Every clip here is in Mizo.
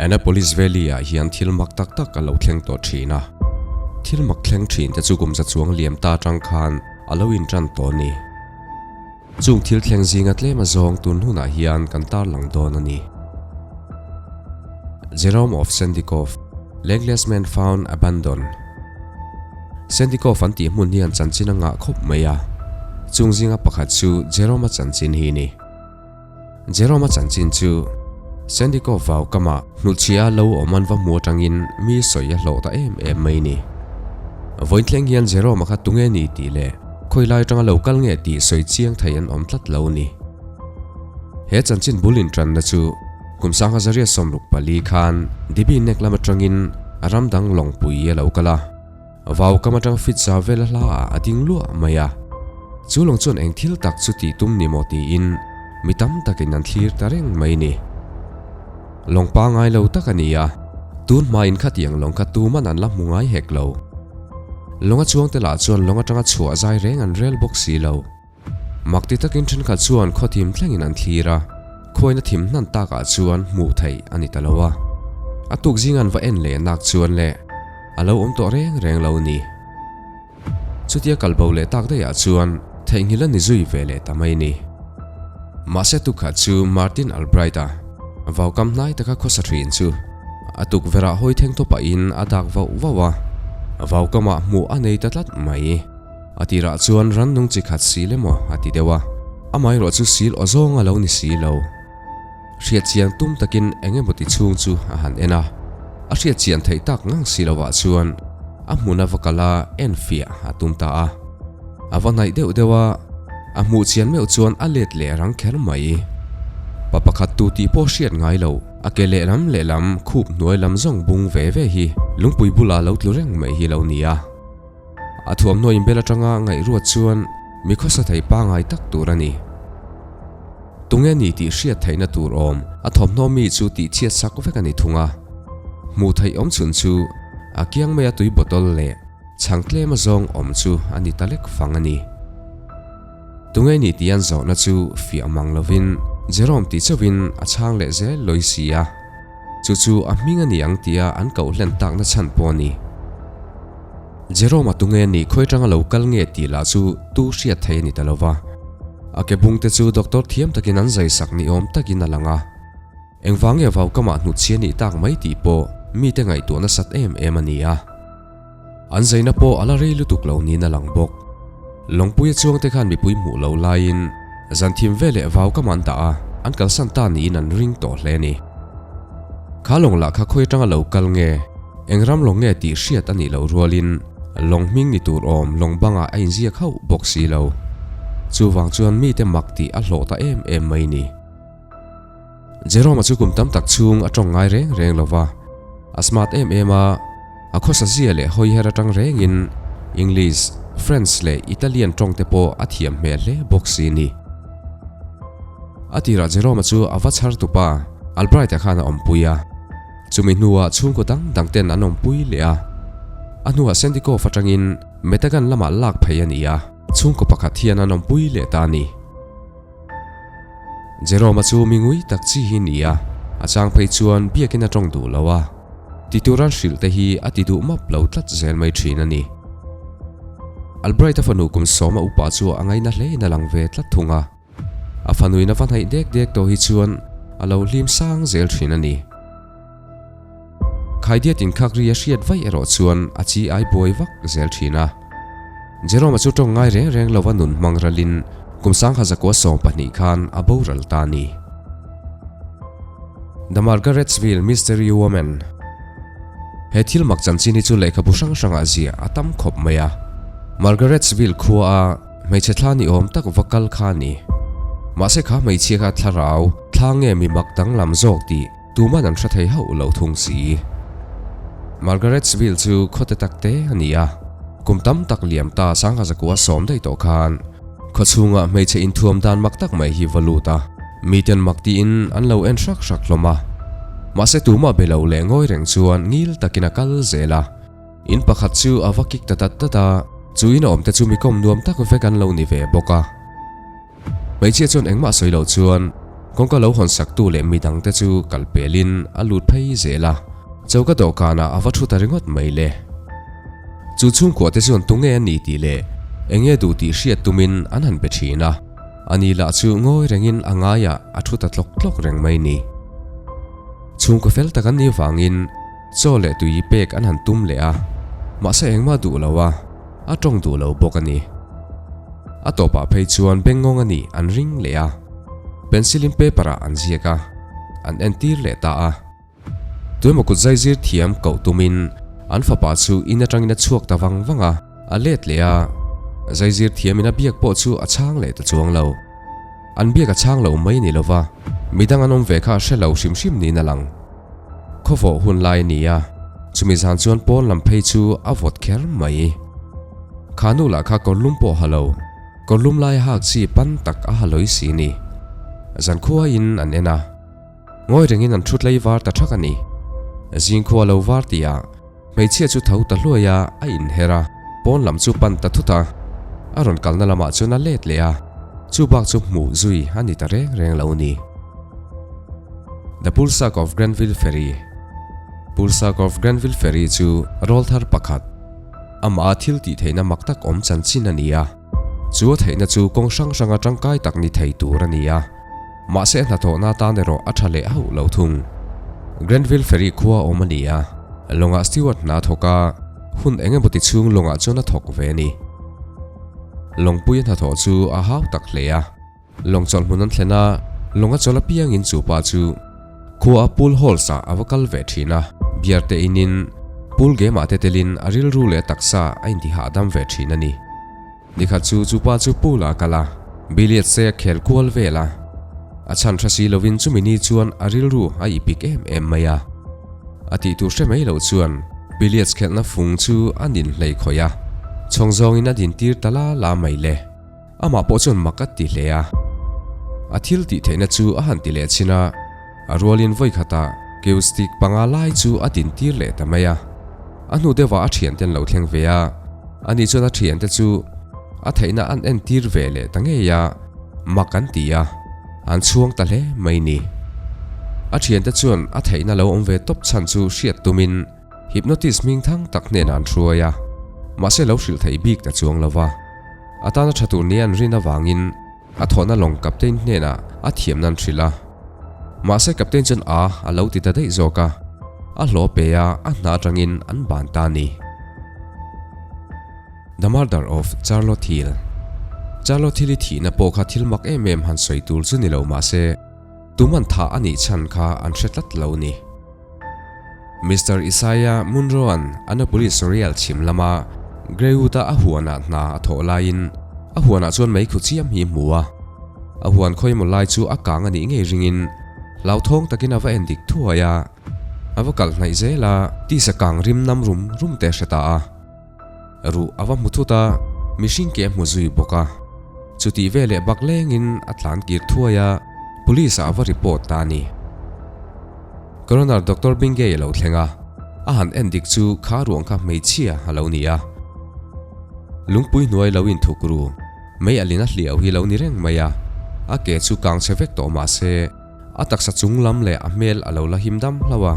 Annapolis Valley ah hian thil mak tak tak a lo thleng tawh thin a. Thil mak thleng thin te chu kum za chuang liam ta atang khan a lo intan tawh a ni. Chung thil thleng zinga tlem a zawng tun hunah hian kan tarlang dawn a ni. Jerome of Sandikov, Legless Man Found Abandoned Sandikov an tih hmun hian chanchin a ngah khawp mai a, chung zinga pakhat chu Jerome-a chanchin hi ni. Jerome-a chanchin chu Sandikov vau kama hnutchhia lo awm an va hmu atangin mi sawi a hlawh ta em em mai ni. Vawiin thleng hian Jerome-a kha tunge ni tih leh khawi lai atanga lo kal nge tih sawi chiang thei an awm tlat lo ni. He chanchin bul intanna chu kum sangha zaria 64 khan Dibi nek lam atangin ram dang lawngpui a lo kal a. Vau kam atang fit za vel a hla ah a ding luah mai a. Chu lawng chuan eng thil tak chu tih tum ni maw tiin mi tam takin an thlir ta reng mai ni. Lawng pangai lo tak a ni a, tun hmain khatiang lawng kha tuman an la hmu ngai hek lo. Lawng a chuangte lah chuan lawng atanga chhuah zai reng an rel bawk si lo. Mak ti takin thenkhat chuan khaw thim thlengin an thlir a, khuaina thim hnan takah chuan hmuh theih a ni ta lo a. A tuk zing an va en leh nak chuan le a lo awm tawh reng reng lo ni. Chutia kal bo leh tak daihah chuan theihnghilh a ni zui ve leh ta mai ni. Mahse tukkhat chu Martin Albright-a vaukam hnai taka khawsa thin chu a tukverhah hawi theng tawh pahin a dak vauh vauh a, vaukamah hmuh a nei ta tlat mai. A tirah chuan rannung chi khat sil emaw a ti deuh a, amaherawh chu sil aw zawng a lo ni si lo. Hriatchian tum takin eng emaw ti chhung chu a han en a, a hriatchian theih tak ngang si lovah chuan a hmun a va kal a en fiah a tum ta a. A va hnaih deuh deuh a, a hmuh chian meuh chuan a let leh rang kher mai. Pa pakhat tu tih pawh hriat ngai lo, a ke lehlam lehlam khup hnuai lam zawng bung ve ve hi lungpui bulah lo tlu reng mai hi lo ni a. A thuamhnaw inbel atanga ngaihruat chuan mi khawsa thei pangai tak tur a ni. Tunge ni tih hriat theihna tur awm a thawmhnaw mi chu tih chhiat sak vek a ni thung a. Hmuh theih awm chhun chu a kiang maia tui bottle leh chhang tlem azawng awm chu a ni ta lek fang a ni. Tunge ni tih an zawhna chu fiah mang lovin Jerome tih chauhin a chhang leh zel lawi si a. Chu chu a hming a ni ang tia an koh hlen takna chhan pawh a ni. Jerome-a tunge nih khawi atanga lo kal nge tih lah chu tu hriat thei a ni ta lo va. A ke bungte chu doctor thiam takin an zai sak ni awm takin a lang a. Engvang nge vaukamah hnutchhia nih tak mai tih pawh mite ngaihtuah nasat em em a ni a. An zaina pawh a la rei lutuk lo niin a lang bawk. Lawngpuia chuangte khan mipui hmuh lo laiin zan thim veleh vaukam an dah a, an kalsan ta niin an ring tawh hle a ni. Kha lawng lah kha khawi atanga lo kal nge, eng ram lawng nge tih hriat a nih loh rualin lawng hming ni tur awm lawng bangah a inziak hauh bawk si lo. Chuvang chuan mite mak tih a hlawh ta em em mai ni. Jerome-a chu kum tam tak chhung a tawng ngai reng reng lo va, a smart em em a, a khawsa zia leh hawi her atang rengin English, French leh Italian tawng te pawh a thiam hmel hle bawk si ni. A tirah Jerome-a chu a va chhar tupa Albright-a khan a awmpui a, chumi hnuah chhungkaw dang dang ten an awmpui leh a, a hnuah Sandikov atangin Metagan lamah lak phei a ni a, chhungkaw pakhat hian an awmpui leh ta a ni. Jerome-a chu mi ngui tak chi hi ni a, a chang phei chuan biakin a tawng duh lo a, ti tura hrilh te hi a ti duh map lo tlat zel mai thin a ni. Albright-a fanu kum sawma upa chu a ngaina hlein a lang ve tlat thung a, a fanuin a va hnaih dek dek tawh hi chuan a lo hlim sang zel thin a ni. Khaidiat inkhak ri a hriat vaih erawh chuan a chi ai buai vak zel thin a. Jerome-a chu tawng ngai reng reng lova nun hmang ralin kum 1912 khan a boral ta a ni. The Margaretsville Mystery Woman He thil mak chanchin hi chu lehkhabu hrang hrangah ziah a tam khawp mai a. Margaretsville khua a hmeichhe thla ni awm tak va kal kha a ni. Mahse kha hmeichhia kha thlarau thla nge mi mak danglam zawk tih Tuman an hre thei hauh lo thung si. Margaretsville chu khawte tak te a ni a, kum tam tak liam ta sangha zakua sawm daih tawh khan khawchhungah hmeichhe inthuam dan mak tak mai hi va lut a, miten mak tiin an lo en hrak hrak hlawm a. Mahse tumah be lo leh ngawi reng chuan ngil takin a kal zel a, in pakhat chu a va kik ta dat dat a, chu in awmte chu mi kawm nuam tak vek an lo ni ve bawk a. Hmeichhia chuan engmah sawi loh chuan. Kawngka lo hawn saktu leh midangte chu kal pelin a lut phei zel a, choka dawhkanah a va thu ta ringawt mai le. Chu chhungkua te chuan tunge a ni tih leh enge duh tih hriat tumin an han be thin a, ani lah chu ngawi rengin a ngaiah a thu ta tlawk tlawk reng mai ni. Chhungkaw fel tak an nih vangin chaw leh tui pek an han tum leh a, mahse engmah duh lo a, a tawng duh lo bawk a ni. A tawpah phei chuan bengngawng a nih an ring leh a, pencil in paper ah an ziak a, an entir leh ta a. Tuemaw kut zaizir thiam koh tumin an fapa chu in atangin a chhuak ta vang vang a, a let leh a, zaizir thiamin a biak pawh chu a chhang leh ta chuang lo. An biak a chhang lo mai ni lova, midang an awm ve kha a hre lo hrim hrim niin a lang. Khawvawh hun lai a ni a, chumi zan chuan pawn lam phei chu a vawt kher mai. Kha nu lah kha kawrlum pawh ha lo, kawrlum lai a hak chi pan tak a ha lawi si ni. Zankhuaiin an en a. Ngawi rengin an thut lei var ta thak a ni. Zingkhua lo var tihah hmeichhia chu tho ta hluai a, a inher a, pawn lam chu pan ta thut a. A rawn kalna lamah chuan a let leh a, chu bak chu hmuh zui a ni ta reng reng lo ni. The Pulsak of Granville Ferry Pulsak of Granville Ferry chu rawlthar pakhat, amah a thil tih theihna mak tak awm chanchin a ni a. Chu a theihna chu kawng hrang hranga tangkai tak ni thei tur a ni a. Mahse a hnathawhna atan erawh a tha leh hauh lo thung. Granville Ferry khua awm a ni a, lawngah steward hna a thawk a, hun eng emaw ti chhung lawngah chuan a thawk ve a ni. Lawngpui a hnathawh chu a hau tak hle a, lawng chawlh hmun an thlen a, lawng a chawlh apiangin chu pa chu khua a pool halls ah a va kal ve thin a, beer te inin pool game ah te telin a rilru leh a taksa a inti hahdam ve thin a ni. Nikhat chu chu pa chu pool ah a kal a, billiard se a khel kual vel a. A chhan hra si lovin chumi ni chuan a rilru a ipik em em mai a. A tih tur hre mai loh chuan billiards khelhna fung chu a nin hlei khawih a, chhawng zawngin a din tir ta la la mai le. Amah pawh chuan mak a ti hle a. A thil tih theihna chu a han ti leh chin a, a rualin vawi khatah keu stick panga lai chu a din tir leh ta mai a. A hnu deuhah a thiante an lo thleng ve a, ani chuan a thiante chu a theihna an entir ve leh ta ngei a, mak an ti a, an chhuang ta hle mai ni. A thiante chuan a theihna lo awm ve tawp chhan chu hriat tumin hypnotist hming thang tak hnenah an hruai a, mahse lo hrilh theih bik ta chuang lo va. A tana tha tur nia an rin avangin A thawhna lawng captain hnenah a thiamna an hrilh a. Mahse captain chuan a a lo ti ta daih zawk a, a hlawh pe a a hna atangin an ban ta a ni. The Murder of Charlotte Hill Charlotte Hill-i thihna pawh kha thil mak em em han sawi tur chu ni lo mahse tuman thah a nih chhan kha an hre tlat lo a ni. Mister Isaiah Munro-a'n Annapolis Royal chhim lama Greywood-a a huanah hna a thawh laiin a huanah chuan meikhu chiam hi a hmu a. A huan khawimaw lai chu a kang a nih ngei ringin hlauthawng takin a va en dik thuai a. A va kalh hnaih zel a, tisa kang rim nam rum rum te a hre ta a. Ruh a va hmu thut a, mihring ke a hmu zui bawk a. Chutih veleh bak lengin a tlan kir thuai a, Police ah a va report ta a ni. Coroner Doctor Bingay a lo thleng a, a han en dik chu kha ruang kha hmeichhia a lo ni a. Lungpui hnuai lo inthuk ru, mei alin a hliau hi lo ni reng mai a, a ke chu kang chhe vek tawh mah se, a taksa chung lam leh a hmel a lo la him dam hlauh a.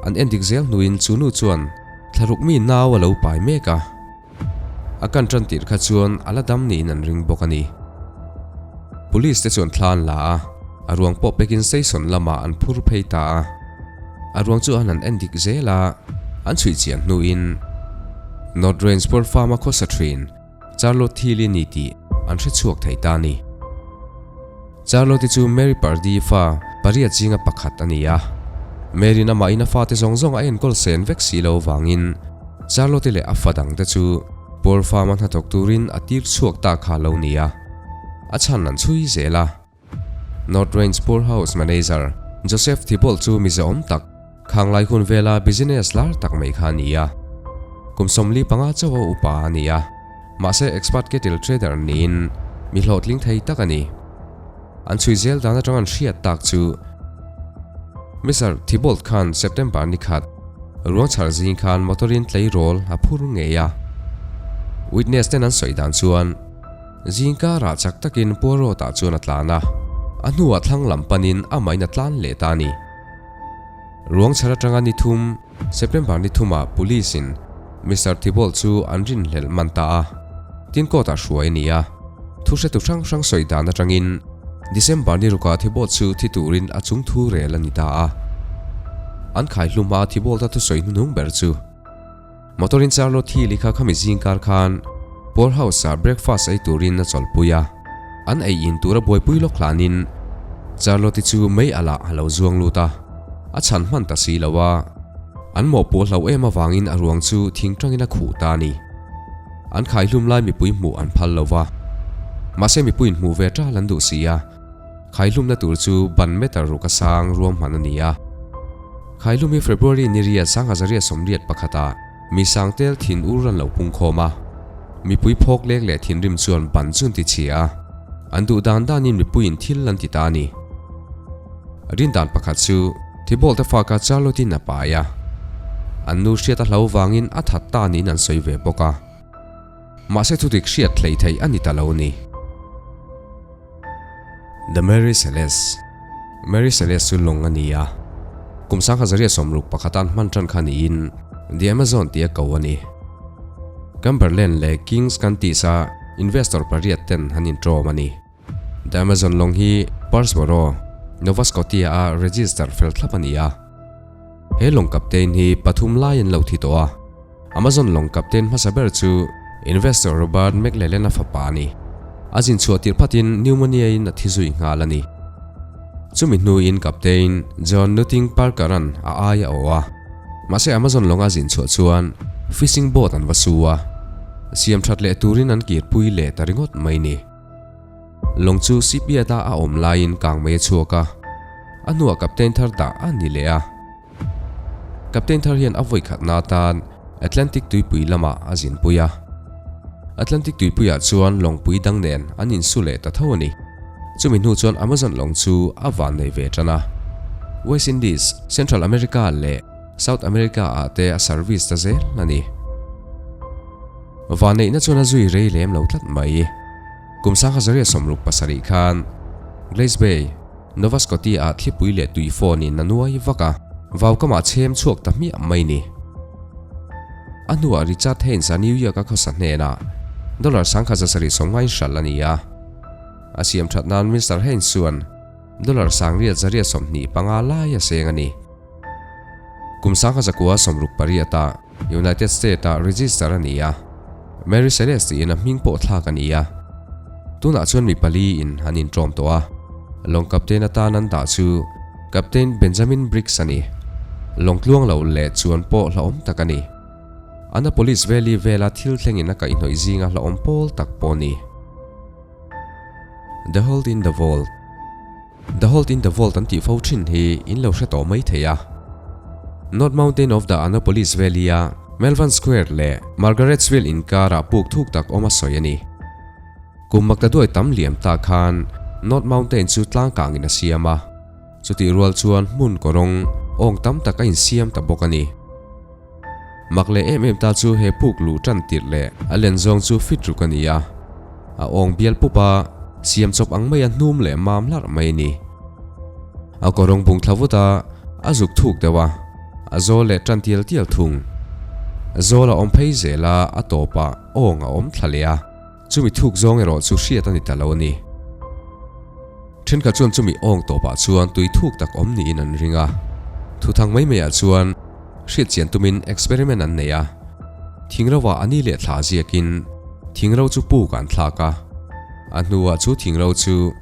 An en dik zel hnuin chu nu chuan thlaruk mi nau a lo pai mek a. A kan tan tirh kha chuan a la dam niin an ring bawk a ni. Police te chuan thla an la a, a ruang pawh pekin station lamah an phur phei ta a. A ruang chu an han en dik zel a, an chhuih chian hnuin North Range Poor Farm-a khawsa thin Charlotte Hill-i ni tih an hre chhuak thei ta a ni. Charlotte-i chu Mary Purdy fa pariat zinga pakhat a ni a. Mary-in amahin a fate zawng zawng a enkawl sen vek si lo vangin Charlotte-i leh a fa dangte chu Poor Farm-a hnathawk turin a tir chhuak ta kha lo ni a. A chhan an chhui zel a. North Range Poor House Manager Joseph Thibault chu mi zahawm tak, Khanglai hun vela business lar tak mai kha a ni a. Kum 45 chauh a upa a ni a. Mahse expert cattle trader niin mi hlawhtling thei tak a ni. An chhui zel dan atang an hriat tak chu Mister Thibault khan September ni khat ruang chhar zing khan motor in tleirawl a phur ngei a. Witness ten an sawi dan chuan zing karah chak takin Poirot ah chuan a tlan a. A hnuah thlang lam panin amahin a tlan leh ta a ni. Ruang chhar atanga ni thum, September ni thumah Police in Mister Thibault chu an rinhlelh man ta a, tin court ah hruai a ni a. Thu hretu hrang hrang sawi dan atangin December ni rukah Thibault chu thi turin a chung thu rel a ni ta a. An khaihlum a Thibault-a thusawi hnuhnung ber chu. Motor in Charlotte Hill i kha khami zing kar khan Poor House ah breakfast ei turin a chawlhpui a, an ei in tura buaipui lawk hlanin Charlotte-i chu mei alah a lo zuang lut a, a chhan hman ta si lo a, an mawhpuh a hloh em avangin a ruang chu thing tangin a khuh ta a ni. An khaihlum lai mipui hmuh an phal lo va, mahse mipuiin hmuh ve tal an duh si a, khaihlumna tur chu ban meter ruk a sang ruahman a ni a. Khaihlum hi February ni riat 1981 ah mi sangtel thin ur an lo pung khawm a, mipui phawk lek leh thinrim chuan ban chu an ti chhia a, an duh dan danin mipuiin thil an ti ta a ni. Rindan pakhat chu Thibault-a faka Charlotte-in a pai a, an nu hriat a hlo vangin a that ta niin an sawi ve bawk a, mahse thudik hriat hleihtheih a ni ta lo a ni. The Mary Celeste Mary Celeste chu lawng a ni a, kum 1961 an hman tan kha niin The Amazon tia ko a ni. Cumberland leh Kings Counties-a investor pariat ten an intawm a ni. The Amazon lawng hi Parrsboro, Nova Scotia-a register fel thlap a ni a. He lawng captain hi pathum lai an lo thi tawh a. Amazon lawng captain hmasa ber chu investor Robert McLellan-a fapa a ni. A zin chhuah tirh phatin pneumonia-in a thi zui nghal a ni. Chumi hnuin captain John Nutting Parker-a'n a ai a awh a. Mahse Amazon lawnga zin chhuah chuan fishing boat an va su a, siam that leh turin an kirpui leh ta ringawt mai ni. Lawng chu shipyard-a a awm laiin kangmei a chhuak a, a hnuah captain thar dah a ni leh a. Captain thar hian a vawi khatna atan Atlantic tuipui lamah a zinpui a. Atlantic tuipuiah chuan lawngpui dang nen an insu leh ta tho a ni. Chumi hnu chuan Amazon lawng chu a van nei ve tan a. West Indies, Central America leh South America ah te a service ta zel a ni. Vanneihna chuan a zui rei lem lo tlat mai. Kum 1967 khan Glace Bay, Nova Scotia-ah thlipui leh tui phone-in a nuai vak a, vaukamah chhem chhuak ta hmiah mai ni. A hnuah Richard Haynes-a New York-a khawsa hnenah dollar 1790 hralh a ni a. A siam that nan Mister Haynes chuan dollar 9825 lai a seng a ni. Kum 1968 United States-ah register a ni a, Mary Celeste tiin a hming pawh thlak a ni a. Tunah chuan mi pali in an intawm tawh a, lawng captain atan an dah chu Captain Benjamin Briggs a ni. Lawng tluang loh leh chuan pawh hlauhawm tak a ni. Annapolis Valley vela thil thlengin a kaihhnawih zinga hlauhawm pawl tak pawh a ni. The Hold in the Vault. The Hold in the Vault an tih fo thin hi in lo hre tawh mai thei a. North Mountain of the Annapolis Valley-a Malvern Square leh Margaretsville inkarah puk thuk tak awm a sawi a ni. Kum maktaduai tam liam ta khan North Mountain chu tlangkangin a siam a, chutih rual chuan hmun kawrawng awng tam tak a insiam ta bawk a ni. Mak leh em em ta chu he puk luh tan tirh leh a len zawng chu fit ruk a ni a, a awng bial pup a, siam chawp ang mai a hnum leh mam hlarh mai a ni. A kawrawng bung thla vut a, a zuk thuk deuh a, a zawl leh tan tial tial thung. Zawl a awm phei zel a, a tawpah awng a awm thla leh a, chumi thuk zawng erawh chu hriat a ni ta lo a ni. Thenkhat chuan chumi awng tawpah chuan tui thuk tak awm niin an ring a, thuthang mai maiah chuan, Hriat chian tumin experiment an nei a, thingro ah a ni leh thla ziakin thingro chu puk an thlak a, a hnuah chu thingro chu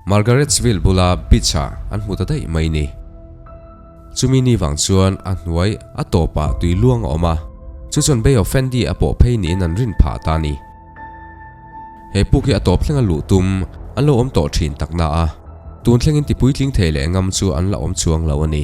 Margaretsville bula beach ah an hmu ta daih mai ni. Chumi ni vang chuan a hnuai a tawpah tui luang a awm a, chu chuan Bay of Fundy a pawh phei niin an rin phah ta a ni. He puk hi a tawp thlenga luh tum an lo awm tawh thin takna a, tun thlengin tipuitling thei leh ngam chu an la awm chuang lo a ni.